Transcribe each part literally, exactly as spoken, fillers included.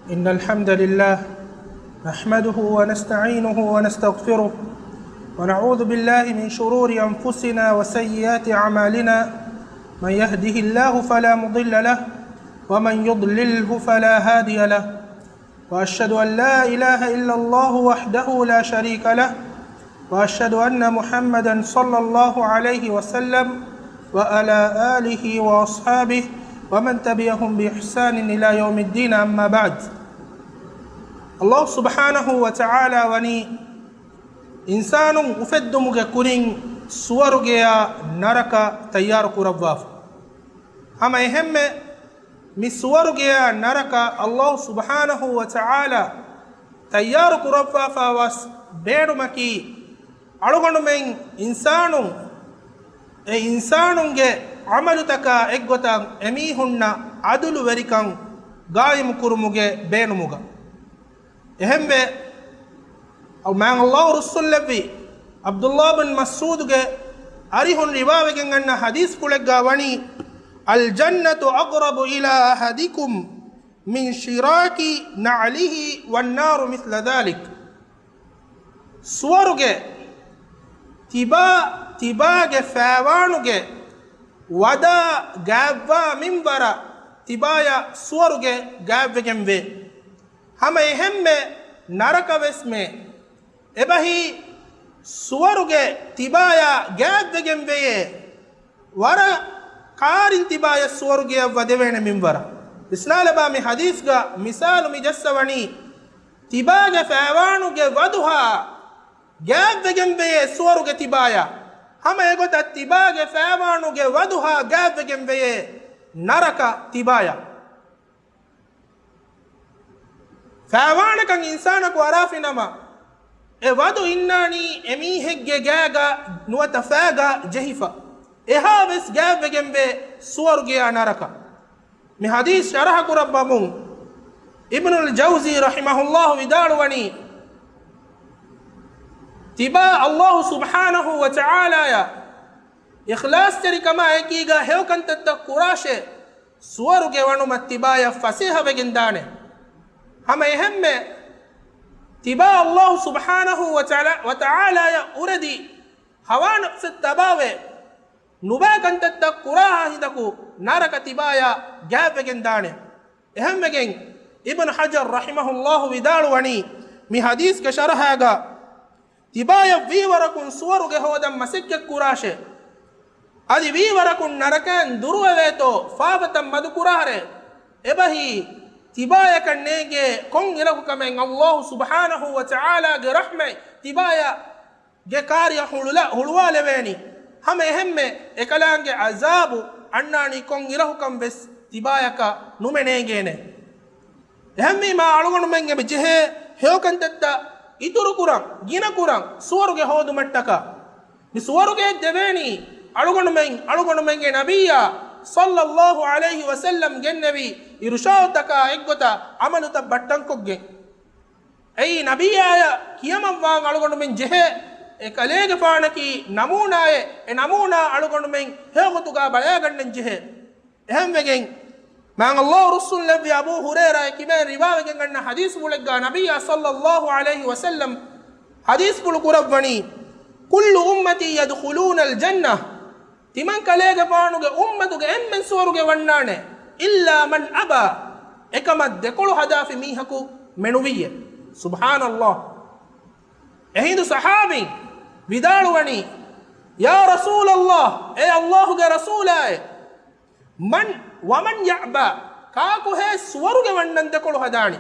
إن الحمد لله نحمده ونستعينه ونستغفره، ونعوذ بالله من شرور أنفسنا وسيئات أعمالنا. من يهده الله فلا مضل له، ومن يضلله فلا هادي له. وأشهد أن لا إله إلا الله وحده لا شريك له، وأشهد أن محمدا صلى الله عليه وسلم وعلى آله وأصحابه ومن تبعهم بإحسان إلى يوم الدين، أما بعد. ﷲ ސުބްޙާނަހޫ ވަތަޢާލާ ވަނީ އިންސާނުން އުފެއްދުމުގެ ކުރިން ސުވަރުގެޔާ ނަރަކަ ތައްޔާރު ކުރައްވާފަ. ހަމަ އެހެންމެ މި ސުވަރުގެޔާ ނަރަކަ ﷲ ސުބްޙާނަހޫ ވަތަޢާލާ ތައްޔާރު ކުރައްވާފަވާ ބޭނުމަކީ، އަޅުގަނޑުމެން އިންސާނުން، އެ އިންސާނުންގެ ޢަމަލުތަކާ އެއްގޮތަށް އެމީހުންނަށް ޢަދުލުވެރިކަން ގާއިމު ކުރުމުގެ ބޭނުމުގަ. އެހެންވެ، މާތް ﷲ ރުއްސުންލެއްވި ޢަބްދުﷲ ބިން މަސްޢޫދުގެ އަރިހުން ރިވާވެގެން އަންނަ ޙަދީޘްފުޅެއްގަ ވަނީ، الجنة أقرب إلى أحدكم من شراك نعله والنار مثل ذلك. ސުވަރުގެ ތިބާ، ތިބާގެ ފައިވާނުގެ ވަދާ ގާތްވާ މިންވަރަށް ތިބާޔަށް ސުވަރުގެ ގާތްވެގެންވޭ. ހަމަ އެހެންމެ ނަރަކަވެސްމެ. އެބަހީ ސުވަރުގެ ތިބާޔާ ގާތްވެގެން ވެޔޭ. ވަރަށް ކާރިން ތިބާޔަށް ސުވަރުގެއަށް ވަދެވޭނެ މިންވަރަށް. ވިސްނާލަބާ، މި ޙަދީޘްގަ މިސާލު މި ޖައްސަވަނީ، ތިބާގެ ފައިވާނުގެ ވަދުހާ ގާތްވެގެން ވެޔޭ ސުވަރުގެ ތިބާޔާ. ހަމަ އެގޮތަށް ތިބާގެ ފައިވާނުގެ ވަދުހާ ގާތްވެގެން ވެޔޭ ނަރަކަ ތިބާޔަށް. ފައިވާނަކަށް އިންސާނަކު އަރާފިނަމަ، އެ ވަދު އިންނާނީ އެމީހެއްގެ ގާގަ ނުވަތަ ފައިގަ ޖެހިފަ. އެހާވެސް ގާތްވެގެންވޭ ސުވަރުގެޔާ ނަރަކަ. މި ޙަދީޘް ޝަރަޙަ ކުރައްވަމުން، އިބްނުލް ޖައުޒީ ރަޙިމަހުﷲ ވިދާޅުވަނީ، ތިބާ ﷲ ސުބްޙާނަހޫ ވަތަޢާލާޔަށް އިޚްލާޞްތެރިކަމާ އެކީގަ ހެޔޮކަންތައްތައް ކުރާށޭ، ސުވަރުގެ ވަނުމަށް ތިބާޔަށް ފަސޭހަވެގެންދާނެ. ހަމަ އެހެންމެ، ތިބާ ﷲ ސުބްޙާނަހޫ ވަތަޢާލާ، ވަތަޢާލާޔަށް އުރެދި، ހަވާ ނަފްސަށް ތަބާވެ، ނުބައި ކަންތައްތައް ކުރާހާ ހިނދަކު ނަރަކަ ތިބާޔާ ގާތްވެގެންދާނެ. އެހެންވެގެން، އިބްނު ޙަޖަރު ރަޙިމަހުﷲ ވިދާޅުވަނީ، މި ޙަދީޘްގެ ޝަރަޙާގަ، ތިބާޔަށް ވީވަރަކުން ސުވަރުގެ ހޯދަން މަސައްކަތްކުރާށޭ. އަދި ވީވަރަކުން ނަރަކައިން ދުރުވެވޭތޯ ފާފަތައް މަދުކުރާށޭ. އެބަހީ، ތިބާޔަކަށް ނޭނގޭ ކޮން އިރަކު ކަމެއް ﷲ ސުބްޙާނަހޫ ވަތަޢާލާގެ ރަޙްމަތް ތިބާޔަށް ގެ ކާރިއަށް ހުޅުލަ-، ހުޅުވާލެވޭނީ. ހަމަ އެހެންމެ އެކަލާނގެ ޢަޒާބު އަންނާނީ ކޮން އިރަކުކަން ވެސް ތިބާޔަކަށް ނުމެ ނޭނގޭނެ. އެހެންވީމާ އަޅުގަނޑުމެން އެބަ ޖެހޭ ހެޔޮކަންތައްތައް އިތުރުކުރަން، ގިނަކުރަން، ސުވަރުގެ ހޯދުމަށްޓަކާ. މި ސުވަރުގެ ދެވޭނީ އަޅުގަނޑުމެން، އަޅުގަނޑުމެންގެ ނަބިއްޔާ ޞައްލައްލާހު ޢަލައިހި ވަސައްލަމް ގެންނެވި އިރުޝާދުތަކާ އެއްގޮތަށް ޢަމަލުތައް ބައްޓަންކޮށްގެން. އެއީ ނަބިއްޔާޔަށް ކިޔަމަންވާން އަޅުގަނޑުމެން ޖެހޭ އެ ކަލޭގެފާނަކީ ނަމޫނާއެއް. އެ ނަމޫނާ އަޅުގަނޑުމެން ހެޔޮގޮތުގަ ބަލައިގަންނަން ޖެހޭ. އެހެންވެގެން، މާތް ﷲ ރުއްސުންލެއްވި އަބޫ ހުރައިރާ ކިބައިން ރިވާވެގެން އަންނަ ޙަދީޘްފުޅެއްގަ ނަބިއްޔާ ޞައްލައްލާހު ޢަލައިހި ވަސައްލަމް ޙަދީޘްފުޅު ކުރައްވަނީ، كل أمتي يدخلون الجنة. ތިމަން ކަލޭގެފާނުގެ އުއްމަތުގެ އެންމެން ސުވަރުގެ ވަންނާނެ. إلا من أبى. އެކަމަށް ދެކޮޅު ހަދާފި މީހަކު މެނުވިއްޔެ. ސުބްޙާނައްލާހް. އެހިނދު ޞަޙާބީން ވިދާޅުވަނީ، يا رسول الله، އޭ ﷲގެ ރަސޫލާއޭ، من، ومن يأبى، ކާކުހޭ ސުވަރުގެ ވަންނަން ދެކޮޅު ހަދާނީ؟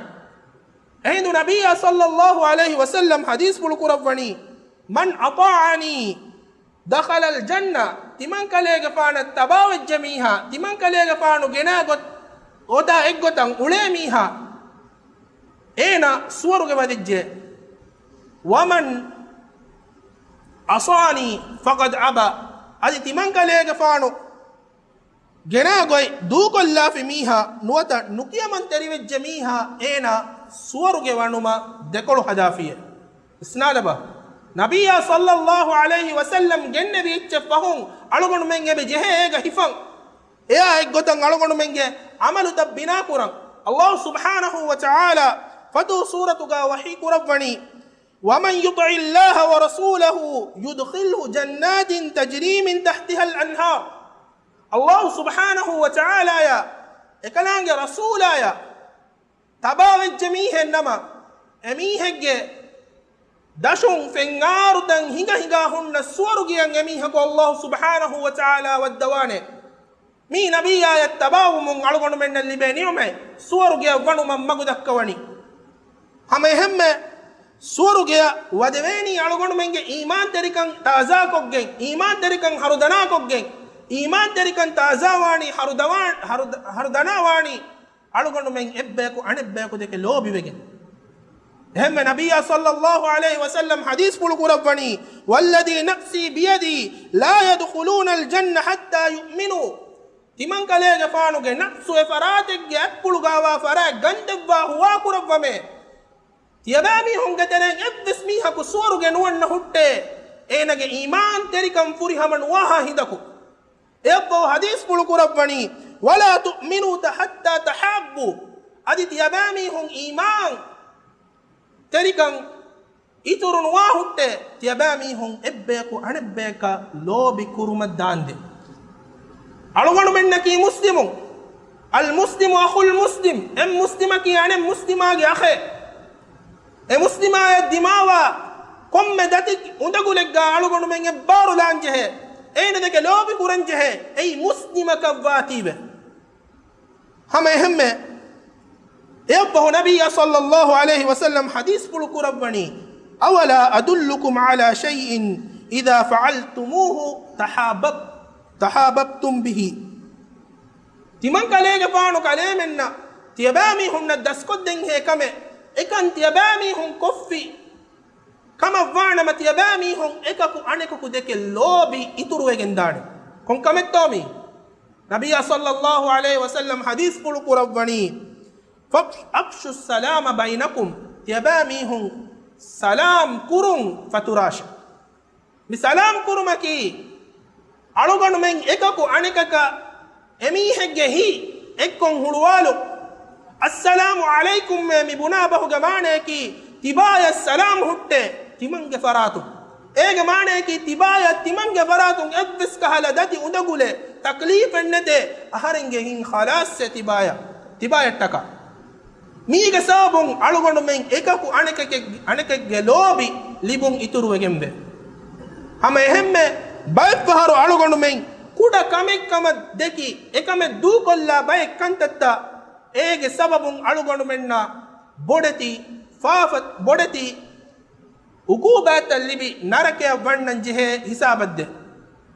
އެހިނދު ނަބިއްޔާ ޞައްލައްލާހު ޢަލައިހި ވަސައްލަމް ޙަދީޘްފުޅު ކުރައްވަނީ، من أطاعني دخل الجنة، ތިމަން ކަލޭގެފާނަށް ތަބާވެއްޖެ މީހާ، ތިމަން ކަލޭގެފާނު ގެނާ ގޮތް އޮތާ އެއްގޮތަށް އުޅޭ މީހާ، އޭނާ ސުވަރުގެ ވަދެއްޖެ. ومن عصاني فقد أبى، އަދި ތިމަން ކަލޭގެފާނު ގެނާ ގޮތް ދޫކޮށްލާފި މީހާ ނުވަތަ ނުކިޔަމަންތެރިވެއްޖެ މީހާ އޭނާ ސުވަރުގެ ވަނުމަށް ދެކޮޅު ހަދާފިޔޭ. ވިސްނާލަބަ، ނަބިއްޔާ ޞައްލައްލާހު ޢަލައިހި ވަސައްލަމް ގެންނެވި އެއްޗެއް ފަހުން އަޅުގަނޑުމެން އެބަ ޖެހޭ އޭގަ ހިފަން. އެއާ އެއްގޮތަށް އަޅުގަނޑުމެންގެ ޢަމަލުތައް ބިނާކުރަން. ﷲ ސުބްޙާނަހޫ ވަތަޢާލާ ފަތުޙު ސޫރަތުގަ ވަޙީ ކުރައްވަނީ، وَمَن يُطِعِ اللَّهَ وَرَسُولَهُ يُدْخِلْهُ جَنَّاتٍ تَجْرِي مِن تَحْتِهَا الْأَنْهَارُ. ﷲ ސުބްޙާނަހޫ ވަތަޢާލާޔާ އެކަލާނގެ ރަސޫލާޔާ ތަބާވެއްޖެ މީހެއް ނަމަ، އެމީހެއްގެ ދަށުން ފެންއާރުތައް ހިނގަ ހިނގާ ހުންނަ ސުވަރުގެއަށް އެމީހަކު ﷲ ސުބްޙާނަހޫ ވަތަޢާލާ ވައްދަވާނެ. މީ ނަބިއްޔާޔަށް ތަބާވުމުން އަޅުގަނޑުމެންނަށް ލިބޭ ނިޢުމަތް، ސުވަރުގެއަށް ވަނުމަށް މަގު ދައްކަވަނީ. ހަމަ އެހެންމެ ސުވަރުގެއަށް ވަދެވޭނީ އަޅުގަނޑުމެންގެ އީމާންތެރިކަން ތާޒާކޮށްގެން، އީމާންތެރިކަން ހަރުދަނާކޮށްގެން، އީމާންތެރިކަން ތާޒާވާނީ ހަރުދަވާ-، ހަރުދަ-، ހަރުދަނާވާނީ އަޅުގަނޑުމެން އެއްބަޔަކު އަނެއްބަޔަކު ދެކެ ލޯބިވެގެން. އެހެންމެ ނަބިއްޔާ ޞައްލައްލާހު ޢަލައިހި ވަސައްލަމް ޙަދީޘްފުޅު ކުރައްވަނީ، وَالَّذِي نَفْسِي بِيَدِهِ لَا يَدْخُلُونَ الْجَنَّةَ حَتَّىٰ يُؤْمِنُوا. ތިމަންކަލޭގެފާނުގެ ނަފްސު އެ ފަރާތެއްގެ އަތްޕުޅުގަވާ ފަރާތް ގަންދެއްވާ ހުވާ ކުރައްވަމޭ. ތިޔަބައިމީހުންގެ ތެރެއިން އެއްވެސް މީހަކު ސުވަރުގެ ނުވަންނަ ހުއްޓޭ، އޭނަގެ އީމާންތެރިކަން ފުރިހަމަ ނުވާހާ ހިނދަކު. އެއަށްފަހު ޙަދީޘްފުޅު ކުރައްވަނީ، وَلَا تُؤْمِنُوا حَتَّىٰ تَحَابُّوا. އަދި ތިޔަބައިމީހުން އީމާން ތެރިކަން އިތުރު ނުވާ ހުއްޓޭ، ތިޔަބައިމީހުން އެއްބަޔަކު އަނެއްބަޔަކަށް ލޯބި ކުރުމަށް ދާންދެން. އަޅުގަނޑުމެންނަކީ މުސްލިމުން. الْمُسْلِمُ أَخُو الْمُسْلِمِ. އެއް މުސްލިމަކީ އަނެއް މުސްލިމާގެ އަޚެއް. އެ މުސްލިމާޔަށް ދިމާވާ ކޮންމެ ދަތި އުނދަގުލެއްގަ އަޅުގަނޑުމެން އެއްބާރުލާންޖެހޭ. އޭނަ ދެކެ ލޯބި ކުރަންޖެހޭ. އެއީ މުސްލިމަކަށްވާތީވެ. ހަމަ އެހެންމެ އެއަށްފަހު ނަބިއްޔާ ޞައްލައްލާހު ޢަލައިހި ވަސައްލަމް ޙަދީޘްފުޅު ކުރައްވަނީ، أَوَلَا أَدُلُّكُمْ عَلَىٰ شَيْءٍ إِذَا فَعَلْتُمُوهُ تَحَابَبْ-، تَحَابَبْتُمْ بِهِ. ތިމަން ކަލޭގެފާނު ކަލޭމެންނަށް ތިޔަބައިމީހުންނަށް ދަސްކޮށްދޭންހޭ ކަމެއް، އެކަން ތިޔަބައިމީހުން ކޮށްފި ކަމަށްވާނަމަ، ތިޔަބައިމީހުން އެކަކު އަނެކަކު ދެކެ ލޯބި އިތުރުވެގެންދާނެ. ކޮން ކަމެއްތޯ މީ؟ ނަބިއްޔާ ޞައްލައްލާހު ޢަލައިހި ވަސައްލަމް ޙަދީޘްފުޅު ކުރައްވަނީ، فَ-، أَفْشُوا السَّلَامَ بَيْنَكُمْ، ތިޔަބައިމީހުން ސަލާމް ކުރުން ފަތުރާށެ. މި ސަލާމް ކުރުމަކީ، އަޅުގަނޑުމެން އެކަކު އަނެކަކަށް އެމީހެއްގެ ހިތް އެއްކޮށް ހުޅުވާލުން. އައްސަލާމު ޢަލައިކުމް މޭ މި ބުނާ ބަހުގެ މާނަޔަކީ، ތިބާޔަށް ސަލާމް ހުއްޓޭ ތިމަންގެ ފަރާތުން. އޭގެ މާނަޔަކީ، ތިބާޔަށް ތިމަންގެ ފަރާތުން އެއްވެސް ކަހަލަ ދަތި އުނދަގުލެއް ތަކްލީފެއް ނެތޭ، އަހަރެންގެ ހިތް ޚަލާޞްއޭ ތިބާޔަށް، ތިބާޔަށްޓަކާ. މީގެ ސަބަބުން އަޅުގަނޑުމެން އެކަކު އަނެކެކެ-، އަނެކެއްގެ ލޯބި ލިބުން އިތުރުވެގެންވޭ. ހަމަ އެހެންމެ ބައެއްފަހަރު އަޅުގަނޑުމެން ކުޑަ ކަމެއް ކަމަށް ދެކި، އެކަމެއް ދޫކޮށްލާ ބައެއް ކަންތައްތައް އޭގެ ސަބަބުން އަޅުގަނޑުމެންނަށް ބޮޑެތި ފާފަ-، ބޮޑެތި އުޤޫބާތައް ލިބި ނަރަކަޔަށް ވަންނަން ޖެހޭ ހިސާބަށްދޭ.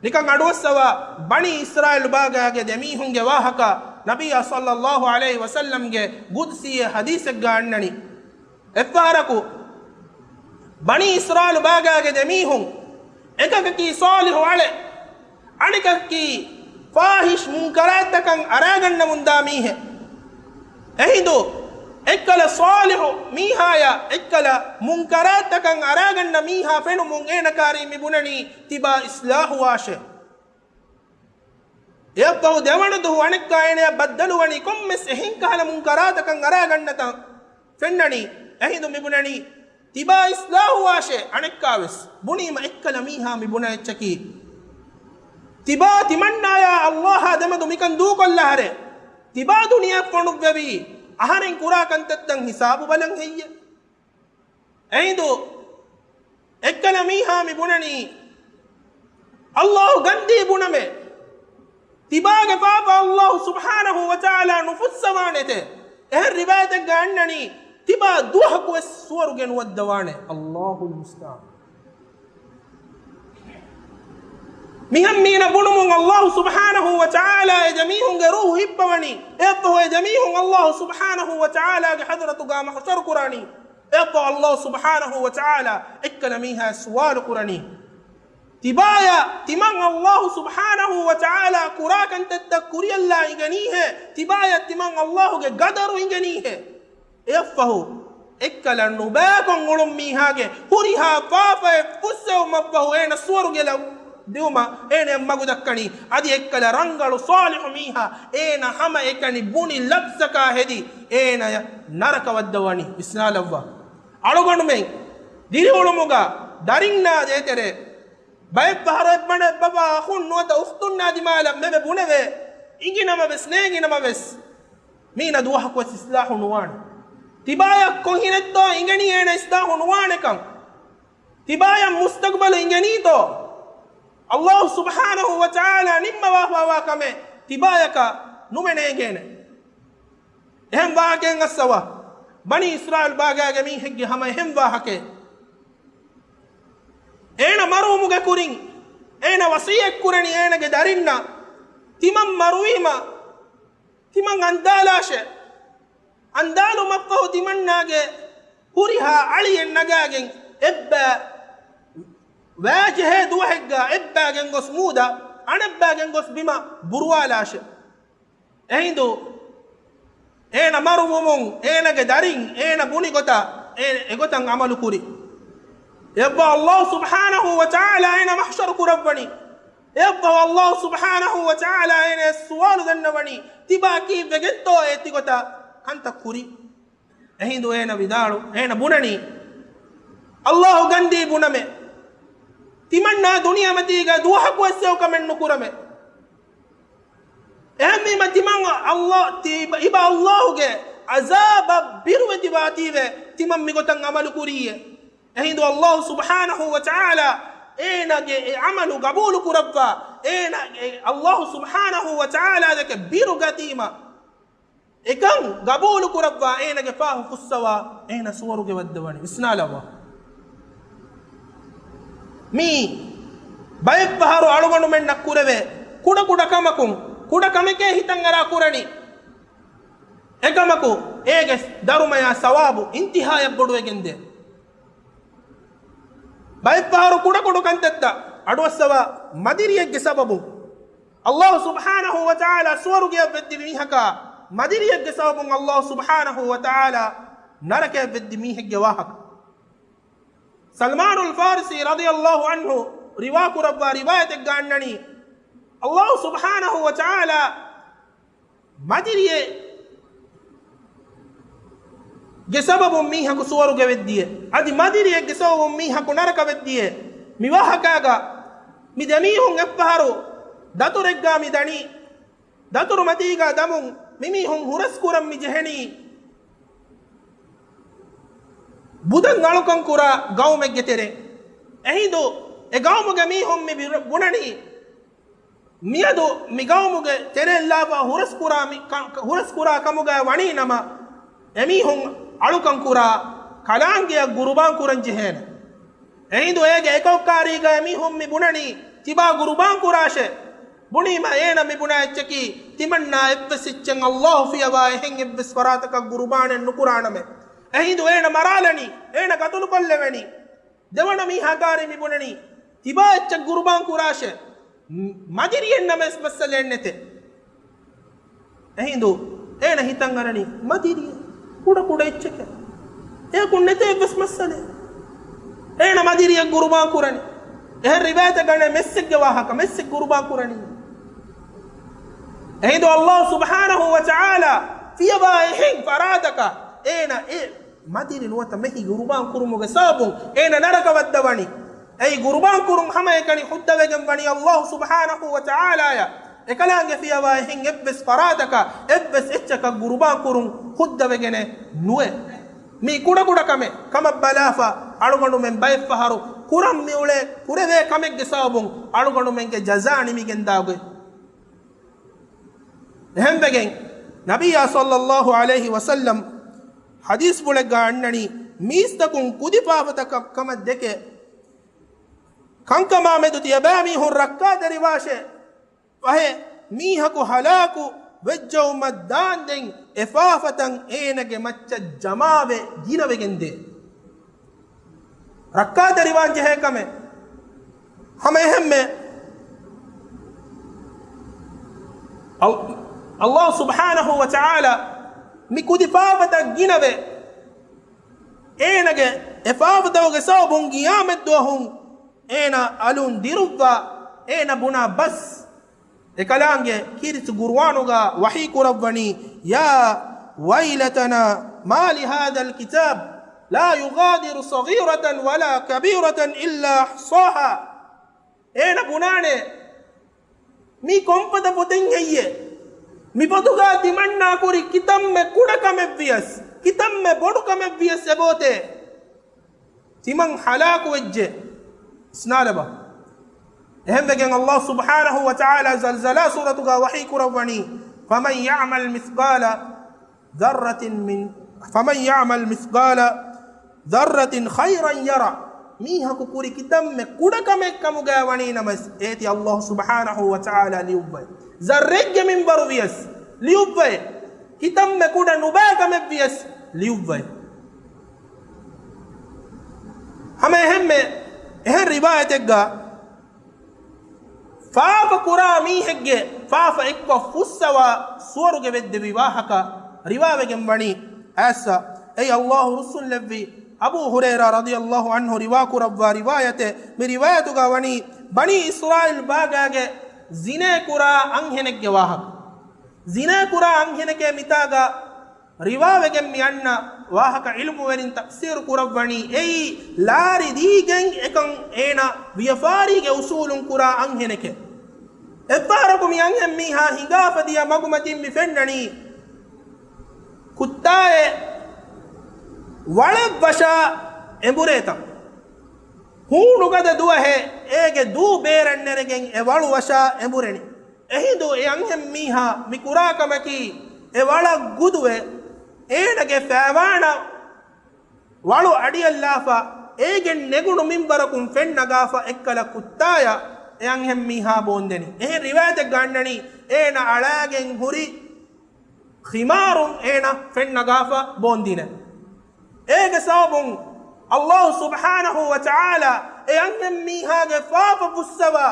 ނިކަން އަޑުއައްސަވާ، ބަނީ އިސްރާއީލު ބާގާގެ ދެމީހުންގެ ވާހަކަ ނަބިއްޔާ ޞައްލައްލާހު ޢަލައިހި ވަސައްލަމްގެ ޤުދުސީ ޙަދީޘެއްގަ އަންނަނީ. އެއްފަހަރަކު ބަނީ އިސްރާއީލު ބާގާގެ ދެމީހުން، އެކަކަކީ ޞާލިޙު އަޅެއް، އަނެކަކަކީ ފާޙިޝް މުންކަރާތްތަކަށް އަރާގަންނަމުންދާ މީހެއް. އެހިނދު އެއްކަލަ ޞާލިޙު މީހާޔާ އެއްކަލަ މުންކަރާތްތަކަށް އަރާގަންނަ މީހާ ފެނުމުން އޭނަ ކާރީ މި ބުނަނީ ތިބާ އިޞްލާޙުވާށޭ. އެއަށްފަހު ދެވަނަ ދުހު އަނެއްކާ އޭނަޔަށް ބައްދަލުވަނީ ކޮންމެސް އެހެން ކަހަލަ މުންކަރާތަކަށް އަރާގަންނަތަން ފެންނަނީ. އެހިނދު މި ބުނަނީ ތިބާ އިޞްލާޙުވާށޭ. އަނެއްކާވެސް ބުނީމަ އެއްކަލަ މީހާ މި ބުނަ އެއްޗަކީ، ތިބާ ތިމަންނާޔާ ﷲ އާ ދެމެދު މިކަން ދޫކޮށްލާ އަހަރެ، ތިބާ ދުނިޔެ ފޮނުއްވެވީ އަހަރެން ކުރާ ކަންތައްތައް ހިސާބު ބަލަން ހެއްޔެ؟ އެހިނދު އެއްކަލަ މީހާ މި ބުނަނީ، ﷲ ގަންދީ ބުނަމޭ، ތިބާގެ ފާފަ ﷲ ސުބްޙާނަހޫ ވަތަޢާލާ ނުފުއްސަވާނެތޭ. އެހެން ރިވާޔަތެއްގަ އަންނަނީ، ތިބާ ދުވަހަކުވެސް ސުވަރުގެ ނުވައްދަވާނެ. ﷲ އަލްމުސްތަޢާން. މިހެން މީނަ ބުނުމުން ﷲ ސުބްޙާނަހޫ ވަތަޢާލާ އެ ދެމީހުންގެ ރޫޙު ހިއްޕަވަނީ. އެއަށްފަހު އެ ދެމީހުން ﷲ ސުބްޙާނަހޫ ވަތަޢާލާގެ ޙަޟްރަތުގަ މަޙްޝަރު ކުރާނީ. އެއަށްފަހު ﷲ ސުބްޙާނަހޫ ވަތަޢާލާ އެއްކަލަ މީހާ ސުވާލު ކުރަނީ، ތިބާޔަށް ތިމަން ﷲ ސުބްޙާނަހޫ ވަތަޢާލާ ކުރާ ކަންތައްތައް ކުރިޔަށްލާ އިނގެނީހޭ؟ ތިބާޔަށް ތިމަން ﷲ ގެ ޤަދަރު އިނގެނީހޭ؟ އެއަށްފަހު އެއްކަލަ ނުބައިކޮށް އުޅުން މީހާގެ ހުރިހާ ފާފައެއް ފުއްސެވުމަށްފަހު އޭނަ ސުވަރުގެ ލަ-، ދިއުމަށް އޭނަ މަގު ދައްކަނީ. އަދި އެއްކަލަ ރަނގަޅު ޞާލިޙު މީހާ އޭނަ ހަމައެކަނި ބުނި ލަފްޒަކާ ހެދި އޭނަޔަށް ނަރަކަ ވައްދަވަނީ. ވިސްނާލައްވާ. އަޅުގަނޑުމެން ދިރިއުޅުމުގަ ދަރިންނާ ދޭތެރޭ ބައެއްފަހަރު އެއްބަނޑު އެއްބަބާ އަޚުން ނުވަތަ އުޚްތުންނާ ދިމާލަށް މެވެ ބުނެވޭ. އިނގިނަމަވެސް ނޭނގިނަމަވެސް މީނަ ދުވަހަކުވެސް އިސްލާޙު ނުވާނެ. ތިބާޔަށް ކޮން ހިނެއްތޯ އިނގެނީ އޭނަ އިސްލާޙު ނުވާނެކަން. ތިބާޔަށް މުސްތަގުބަލު އިނގެނީތޯ؟ އައްލާހު ސުބްޙާނަހު ވަ ތަޢާލާ ނިންމަވާފާވާ ކަމެއް ތިބާޔަކަށް ނުމެ ނޭނގޭނެ. އެހެން ވާހަކައެއް އައްސަވާ. ބަނީ އިސްރާއީލް ބާގާގެ މީހެއްގެ ހަމަ އެހެން ވާހަކައެއް. އޭނަ މަރުވުމުގެ ކުރިން އޭނަ ވަޞިއްޔަތް ކުރަނީ އޭނަގެ ދަރިންނަށް ތިމަން މަރުވީމަ ތިމަން އަންދާލާށޭ. އަންދާލުމަށްފަހު ތިމަންނާގެ ހުރިހާ އަޅިއެއް ނަގާގެން އެއްބައި ވައިޖެހޭ ދުވަހެއްގަ އެއްބައި ގެންގޮސް މޫދަށް، އަނެއްބައި ގެންގޮސް ބިމަށް ބުރުވާލާށޭ. އެހިނދު އޭނަ މަރުވުމުން އޭނަގެ ދަރިން އޭނަ ބުނި ގޮތަށް އޭނަ އެގޮތަށް ޢަމަލު ކުރި. އެއަށްފަހު އައްލާހު ސުބްޙާނަހު ވަ ތަޢާލާ އޭނަ މަޙްޝަރު ކުރައްވަނީ. އެއަށްފަހު އައްލާހު ސުބްޙާނަހު ވަ ތަޢާލާ އޭނަޔަށް ސުވާލު ދަންނަވަނީ، ތިބާ ކީއްވެގެންތޯ އޭ ތިގޮތަށް ކަންތައް ކުރީ؟ އެހިނދު އޭނަ ވިދާޅު، އޭނަ ބުނަނީ، އައްލާހު ގަންދީ ބުނަމޭ، ތިމަންނާ ދުނިޔެމަތީގަ ދުވަހަކުވެސް އެއްކަމެއް ނުކުރަމޭ. އެހެންވީމަ ތިމަން އައްލާ-، ތި-، އިބަ އައްލާހުގެ ޢަޒާބަށް ބިރުވެތިވާތީވެ ތިމަން މިގޮތަށް ޢަމަލު ކުރީއޭ. އެހިނދު އައްލާހު ސުބްޙާނަހު ވަ ތަޢާލާ އޭނާގެ އެ ޢަމަލު ގަބޫލު ކުރައްވާ، އޭނާ އެ އައްލާހު ސުބްޙާނަހު ވަ ތަޢާލާ ދެކެ ބިރު ގަތީމަ، އެކަން ގަބޫލު ކުރައްވާ، އޭނާގެ ފާހު ފުއްސަވާ، އޭނާ ސުވަރުގެ ވައްދަވަނީ. ވިސްނާލައްވާ. މީ ބައެއްފަހަރު އަޅުގަނޑުމެންނަށް ކުރެވޭ ކުޑަކުޑަ ކަމަކުން، ކުޑަ ކަމެކޭ ހިތަށްއަރާ ކުރަނީ. އެކަމަކު އޭގެ ދަރުމަޔާ ސަވާބު އިންތިހާޔަށް ބޮޑުވެގެންދޭ. ބައެއްފަހަރު ކުޑަކުޑަ ކަންތައްތައް އަޑުއައްސަވާ މަދިރިއެއްގެ ސަބަބުން އައްލާހު ސުބްޙާނަހު ވަ ތަޢާލާ ސުވަރުގެއަށް ވެއްދި މީހަކާ، މަދިރިއެއްގެ ސަބަބުން އައްލާހު ސުބްޙާނަހު ވަ ތަޢާލާ ނަރަކަޔަށް ވެއްދި މީހެއްގެ ވާހަކަ. ސަލްމާނުލް ފާރިސީ ރަޟިޔައްލާހު ޢަންހު ރިވާކުރައްވާ ރިވާޔަތެއްގަ އަންނަނީ، އައްލާހު ސުބްޙާނަހު ވަ ތަޢާލާ މަދިރިއެއްގެ ސަބަބުން މީހަކު ސުވަރުގެ ވެއްދިޔޭ، އަދި މަދިރިއެއްގެ ސަބަބުން މީހަކު ނަރަކަ ވެއްދިޔޭ. މި ވާހަކާގަ މި ދެމީހުން އެއްފަހަރު ދަތުރެއްގަ މި ދަނީ، ދަތުރު މަތީގަ ދަމުން މިމީހުން ހުރަސްކުރަން މި ޖެހެނީ ބުދަން އަޅުކަން ކުރާ ގައުމެއްގެ ތެރޭ. އެހިނދު އެ ގައުމުގެ މީހުން މި ބިރ-، ބުނަނީ، މިއަދު މި ގައުމުގެ ތެރެއަށްލާފަ ހުރަސްކުރާ މި ކަ-، ކަ-، ހުރަސްކުރާ ކަމުގަ ވަނީ ނަމަ، އެމީހުން އަޅުކަން ކުރާ ކަލާނގެއަށް ގުރުބާން ކުރަން ޖެހޭނެ. އެހިނދު އޭގެ އެކައުކާރީގަ އެމީހުން މި ބުނަނީ، ތިބާ ގުރުބާން ކުރާށޭ. ބުނީމަ އޭނަ މި ބުނާ އެއްޗަކީ، ތިމަންނާ އެއްވެސް އެއްޗެއް އައްލާހު ފިޔަވާ އެހެން އެއްވެސް ފަރާތަކަށް ގުރުބާނެއް ނުކުރާނަމޭ. އެހިނދު އޭނަ މަރާލަނީ، އޭނަ ގަތުލުކޮށްލެވެނީ. ދެވަނަ މީހާ ކާރި މި ބުނަނީ، ތިބާ އެއްޗެއް ގުރުބާން ކުރާށޭ. މަ-، މަދިރިއެއް ނަމަވެސް މައްސަލައެއް ނެތޭ. އެހިނދު އޭނަ ހިތަށް އަރަނީ މަދިރިއެއް ކުޑަ ކުޑަ އެއްޗެކޭ. އެއަކުން ނެތޭ އެއްވެސް މައްސަލައެއް. އޭނަ މަދިރިއެއް ގުރުބާން ކުރަނީ. އެހެން ރިވާޔަތެއްގަ އަންނަ މެސްއެއްގެ ވާހަކަ، މެސްއެއް ގުރުބާން ކުރަނީ. އެހިނދު އައްލާހު ސުބްޙާނަހު ވަ ތަޢާލާ ފިޔަވާ އެހެން ފަރާތަކަށް އޭނަ އެ މަދިރި ނުވަތަ މެހި ގުރުބާން ކުރުމުގެ ސަބަބުން އޭނަ ނަރަކަ ވައްދަވަނީ. އެއީ ގުރުބާން ކުރުން ހަމައެކަނި ހުއްދަވެގެން ވަނީ އައްލާހު ސުބްޙާނަހު ވަ ތަޢާލާޔަށް. އެކަލާނގެ ފިޔަވާ އެހެން އެއްވެސް ފަރާތަކަށް އެއްވެސް އެއްޗަކަށް ގުރުބާން ކުރުން ހުއްދަވެގެނެއް ނުވޭ. މީ ކުޑަކުޑަ ކަމެއް ކަމަށް ބަލާފަ، އަޅުގަނޑުމެން ބައެއްފަހަރު ކުރަން މިއުޅޭ ކުރެވޭ ކަމެއްގެ ސަބަބުން އަޅުގަނޑުމެންގެ ޖަޒާ ނިމިގެންދާ ގޮތް. އެހެންވެގެން ނަބިއްޔާ ޞައްލައްލާހު ޢަލައިހި ވަސައްލަމް ޙަދީޘްފުޅެއްގަ އަންނަނީ، މީސްތަކުން ކުދި ފާފަތައް ކަ-، ކަމަށް ދެކެ، ކަންކަމާ މެދު ތިޔަބައިމީހުން ރައްކާތެރިވާށޭ. ފަހެ، މީހަކު ހަލާކު ވެއްޖައުމަށް ދާންދެން އެ ފާފަތައް އޭނަގެ މައްޗަށް ޖަމާވެ ގިނަވެގެންދޭ. ރައްކާތެރިވާން ޖެހޭ ކަމެއް. ހަމަ އެހެންމެ އަލް-، އަލްލާހު ސުބްޙާނަހު ވަ ތަޢާލާ މި ކުދި ފާފަތައް ގިނަވެ، އޭނަގެ އެ ފާފަތަކުގެ ސަބަބުން ގިޔާމަތްދުވަހުން އޭނާ އަލުން ދިރުއްވާ، އޭނަ ބުނާ ބަސް އެކަލާނގެ ކީރިތި ގުރުއާނުގަ ވަޙީ ކުރައްވަނީ، يا ويلتنا ما لهذا الكتاب لا يغادر صغيرة ولا كبيرة إلا أحصاها. އޭނަ ބުނާނެ، މީ ކޮންފަދަ ފޮތެއް ހެއްޔޭ؟ މި ފޮތުގަ ތިމަންނާ ކުރި ކިތަންމެ ކުޑަ ކަމެއްވިޔަސް، ކިތަންމެ ބޮޑު ކަމެއްވިޔަސް އެބޯތޭ. ތިމަން ހަލާކުވެއްޖެ. ވިސްނާލަބަ. އެހެންވެގެން ﷲ ސުބްޙާނަހޫ ވަތަޢާލާ ޒަލްޒަލާ ސޫރަތުގަ ވަޙީ ކުރައްވަނީ، فمن يعمل مثقال ذرة من، فمن يعمل مثقال ذرة خيرا يره. މީހަކު ކުރި ކިތަންމެ ކުޑަ ކަމެއް ކަމުގައި ވަނީ ނަމަވެސް، އޭތި ﷲ ސުބްޙާނަހޫ ވަތަޢާލާ ލިޔުއްވައި. ޒައްރެއްގެ މިންވަރު ވިޔަސް ލިޔުއްވައި. ކިތަންމެ ކުޑަ ނުބައި ކަމެއް ވިޔަސް ލިޔުއްވައި. ހަމަ އެހެންމެ، އެހެން ރިވާޔަތެއްގަ ފާފަ ކުރާ މީހެއްގެ ފާފަ އެއްކޮށް ފުއްސަވާ ސުވަރުގެ ވެއްދެވި ވާހަކަ ރިވާވެގެން ވަނީ އައިސް، އެއީ ﷲ ރުއްސުންލެއްވި އަބޫ ހުރައިރާ ރަޟިޔަﷲ ޢަންހު ރިވާ ކުރައްވާ ރިވާޔަތެއް. މި ރިވާޔަތުގަ ވަނީ ބަނީ އިސްރާއީލް ބާގާގެ ޒިނޭ ކުރާ އަންހެނެއްގެ ވާހަކަ. ޒިނޭ ކުރާ އަންހެނެކޭ މިތާގަ ރިވާވެގެން މި އަންނަ ވާހަކަ ޢިލްމުވެރިން ތަފްސީރު ކުރައްވަނީ އެއީ ލާރި ދީގެން އެކަން އޭނަ ވިޔަފާރީގެ އުސޫލުން ކުރާ އަންހެނެކޭ. އެއްފަހަރަކު މި އަންހެން މީހާ ހިނގާފަ ދިޔަ މަގުމަތިން މި ފެންނަނީ ކުއްތާއެއް ވަޅެއް ވަށާ އެނބުރޭތަން. ހޫނުގަދަ ދުވަހެއް އޭގެ ދޫ ބޭރަށް ނެރެގެން އެ ވަޅު ވަށާ އެނބުރެނީ. އެހިނދު އެ އަންހެން މީހާ މި ކުރާ ކަމަކީ އެ ވަޅަށް ގުދުވެ، އޭނަގެ ފައިވާނަށް ވަޅު އަޑިއަށްލާފަ، އޭގެން ނެގުނު މިންވަރަކުން ފެންނަގާފަ އެއްކަލަ ކުއްތާޔަށް އެ އަންހެން މީހާ ބޯންދެނީ. އެހެން ރިވާޔަތެއްގަ އަންނަނީ އޭނަ އަޅާގެން ހުރި ޚިމާރުން އޭނަ ފެންނަގާފަ ބޯންދިނެ. އޭގެ ސަބަބުން ﷲ ސުބްޙާނަހޫ ވަތަޢާލާ އެ އަންހެން މީހާގެ ފާފަ ފުއްސަވާ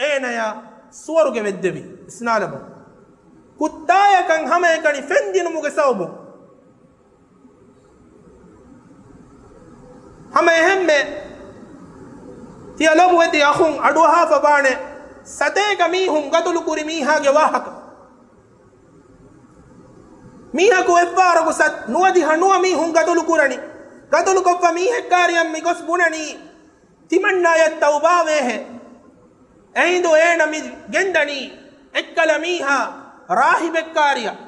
އޭނަޔާ ސުވަރުގެ ވެއްދެވި. ވިސްނާލަބަ. ކުއްތާޔަކަށް ހަމައެކަނި ފެންދިނުމުގެ ސަބަބުން. ހަމަ އެހެންމެ ތިޔަ ލޮބުވެތި އަޚުން އަޑުއަހާފަ ވާނެ ސަތޭކަ މީހުން ގަތުލު ކުރި މީހާގެ ވާހަކަ. މީހަކު އެއްފަހަރަކު ސަތް ނުވަދިހަ ނުވަ މީހުން ގަތުލު ކުރަނީ. ގަތުލުކޮށްފަ މީހެއް ކާރިއަށް މި ގޮސް ބުނަނީ، ތިމަންނާޔަށް ތައުބާވޭހެ. އެހިނދު އޭނަ މި ގެންދަނީ އެއްކަލަ މީހާ ރާހިބެއްކާރިއަށް.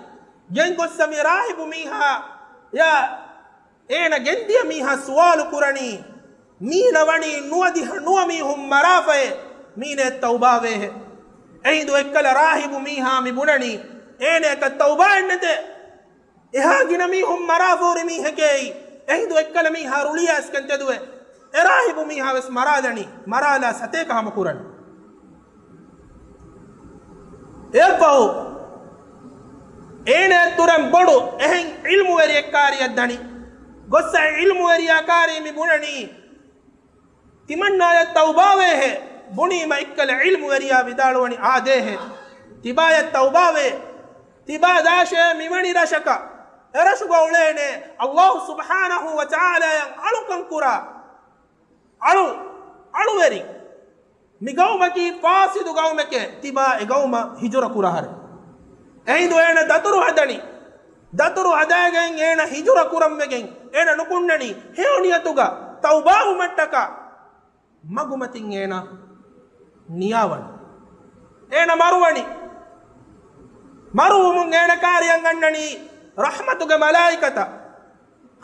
ގެންގޮއްސަ މި ރާހިބު މީހާޔާ އޭނަ ގެންދިޔަ މީހާ ސުވާލު ކުރަނީ، މީނަ ވަނީ ނުވަދިހަ ނުވަ މީހުން މަރާފައޭ، މީނަ ތައުބާވޭހެ. އެހިނދު އެއްކަލަ ރާހިބު މީހާ މި ބުނަނީ، އޭނައަކަށް ތައުބާއެއްނެތޭ. އެހާ ގިނަ މީހުން މަރާފަ ހުރި މީހެކޭ. އެހިނދު އެއްކަލަ މީހާ ރުޅިއައިސްގެން ތެދުވެ، އެ ރާހިބު މީހާ ވެސް މަރާލަނީ، މަރާލާ ސަތޭކަ ހަމަ ކުރަނީ. އެއަށްފަހު އޭނައަށް ތުރަން ބޮޑު އެހެން ޢިލްމުވެރިއެއް ކާރިއަށް ދަނީ. ގޮއްސަ ޢިލްމުވެރިޔާ ކާރީ މި ބުނަނީ، ތިމަންނާޔަށް ތައުބާވޭހެ. ބުނީމަ އެއްކަލަ ޢިލްމުވެރިޔާ ވިދާޅުވަނީ، އާދޭހެ. ތިބާޔަށް ތައުބާވޭ. ތިބާ ދާށޭ މިވެނި ރަށަކަށް. އެރަށުގަ އުޅޭނެ ﷲ ސުބްޙާނަހޫ ވަތަޢާލާޔަށް އަޅުކަން ކުރާ އަޅު، އަޅުވެރި. މި ގައުމަކީ ފާސިދު ގައުމެކޭ، ތިބާ އެ ގައުމަށް ހިޖުރަ ކުރާހަރެ. އެހިނދު އޭނަ ދަތުރު ހަދަނީ. ދަތުރު ހަދާގެން އޭނަ ހިޖުރަ ކުރަން ވެގެން އޭނަ ނުކުންނަނީ ހެޔޮ ނިޔަތުގަ ތައުބާވުމަށްޓަކާ. މަގުމަތިން އޭނަ ނިޔާވަނީ. އޭނަ މަރުވަނީ. މަރުވުމުން އޭނަ ކާރިއަށް އަންނަނީ ރަޙްމަތުގެ މަލާއިކަތާ.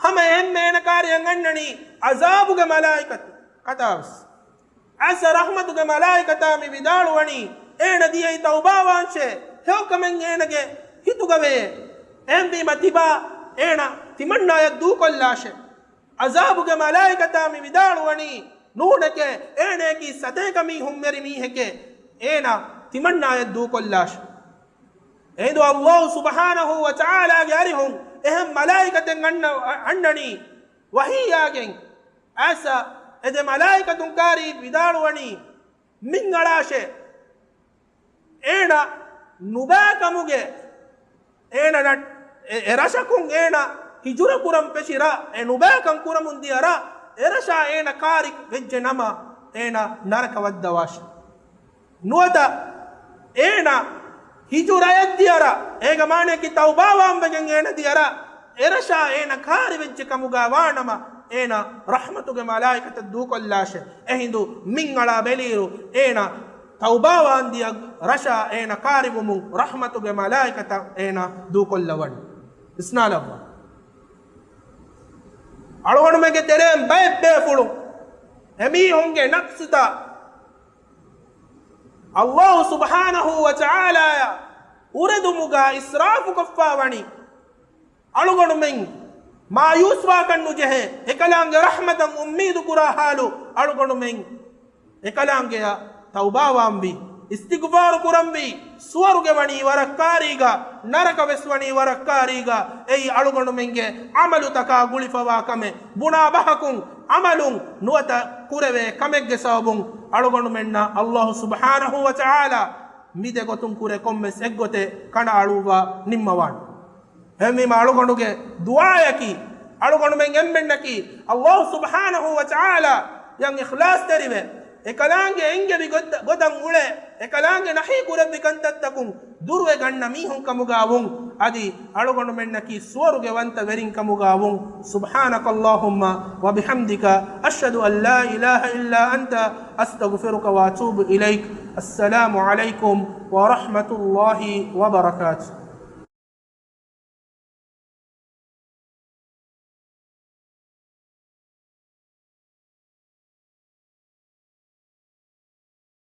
ހަމަ އެހެންމެ އޭނަ ކާރިއަށް އަންނަނީ ޢަޒާބުގެ މަލާއިކަތު، ކަތާވެސް. އައިސް ރަޙްމަތުގެ މަލާއިކަތާ މި ވިދާޅުވަނީ، އޭނަ ދިޔައީ ތައުބާވާންށޭ، ހެޔޮކަމެއް އޭނަގެ ހިތުގަވޭ. އެހެންވީމަ ތިބާ އޭނަ ތިމަންނާޔަށް ދޫކޮށްލާށޭ. ޢަޒާބުގެ މަލާއިކަތާ މި ވިދާޅުވަނީ، ނޫނެކޭ، އޭނަޔަކީ ސަތޭކަ މީހުން ވެރި މީހެކޭ، އޭނަ ތިމަންނާޔަށް ދޫކޮށްލާށޭ. އެހިނދު ﷲ ސުބްޙާނަހޫ ވަތަޢާލާގެ އަރިހުން އެހެން މަލާއިކަތެއް އަންނަ، އަންނަނީ ވަޙީއާގެން. އައިސް އެ ދެ މަލާއިކަތުން ކާރީ ވިދާޅުވަނީ، މިން އަޅާށޭ. އޭނަ ނުބައިކަމުގެ، އޭނަ ރަ-، އެ، އެ ރަށަކުން އޭނަ ހިޖުރަ ކުރަން ފެށި ރަށް، އެ ނުބައިކަން ކުރަމުން ދިޔަ ރަށް، އެ ރަށާ އޭނަ ކާރި ވެއްޖެ ނަމަ، އޭނަ ނަރަކަ ވައްދަވާށޭ. ނުވަތަ އޭނަ ހިޖުރަޔަށް ދިޔަ ރަށް، އޭގެ މާނައަކީ ތައުބާވާން ވެގެން އޭނަ ދިޔަ ރަށް، އެރަށާ އޭނަ ކާރިވެއްޖެ ކަމުގަ ވާނަމަ، އޭނަ ރަޙްމަތުގެ މަލާއިކަތަށް ދޫކޮށްލާށޭ. އެހިނދު މިން އަޅާ ބެލިއިރު، އޭނަ ތައުބާވާން ދިޔަ ރަށާ އޭނަ ކާރިވުމުން ރަޙްމަތުގެ މަލާއިކަތަށް އޭނަ ދޫކޮށްލަވަން. ވިސްނާލައްވާ. އަޅުގަނޑުމެންގެ ތެރެއިން ބައެއް ބޭފުޅުން އެމީހުންގެ ނަފްސުތައް ﷲ ސުބްޙާނަހޫ ވަތަޢާލާއަށް އުރެދުމުގަ އިސްރާފުކޮށްފަ ވަނީ. އަޅުގަނޑުމެން މާޔޫސްވާކަށް ނުޖެހޭ، އެކަލާނގެ ރަޙްމަތަށް އުއްމީދު ކުރާ ޙާލު އަޅުގަނޑުމެން އެކަލާނގެއަށް ތައުބާވާންވީ، އިސްތިޣްފާރު ކުރަންވީ، ސުވަރުގެ ވަނީ ވަރަށް ކާރީގަ، ނަރަކަ ވެސް ވަނީ ވަރަށް ކާރީގަ. އެއީ އަޅުގަނޑުމެންގެ ޢަމަލުތަކާ ގުޅިފަވާ ކަމެއް. ބުނާ ބަހަކުން ޢަމަލުން ނުވަތަ ކުރެވޭ ކަމެއްގެ ސަބަބުން އަޅުގަނޑުމެންނަށް ﷲ ސުބްޙާނަހޫ ވަތަޢާލާ މި ދެ ގޮތުން ކުރެ ކޮންމެސް އެއްގޮތެއް ކަނޑައަޅުއްވާ ނިންމަވާނެ. އެހެންވީމަ އަޅުގަނޑުގެ ދުޢާއަކީ، އަޅުގަނޑުމެން އެންމެންނަކީ ﷲ ސުބްޙާނަހޫ ވަތަޢާލާ އަށް އިޚްލާޞްތެރިވެ، އެކަލާނގެ އެންގެވި ގޮތް-، ގޮތަށް އުޅެ، އެކަލާނގެ ނަހީ ކުރެއްވި ކަންތައްތަކުން ދުރުވެ ގަންނަ މީހުން ކަމުގަ ވުން. އަދި އަޅުގަނޑުމެންނަކީ ސުވަރުގެ ވަންތަ ވެރިން ކަމުގަ ވުން. سبحانك اللهم وبحمدك، أشهد أن لا إله إلا أنت، أستغفرك وأتوب إليك. السلام عليكم ورحمة الله وبركاته.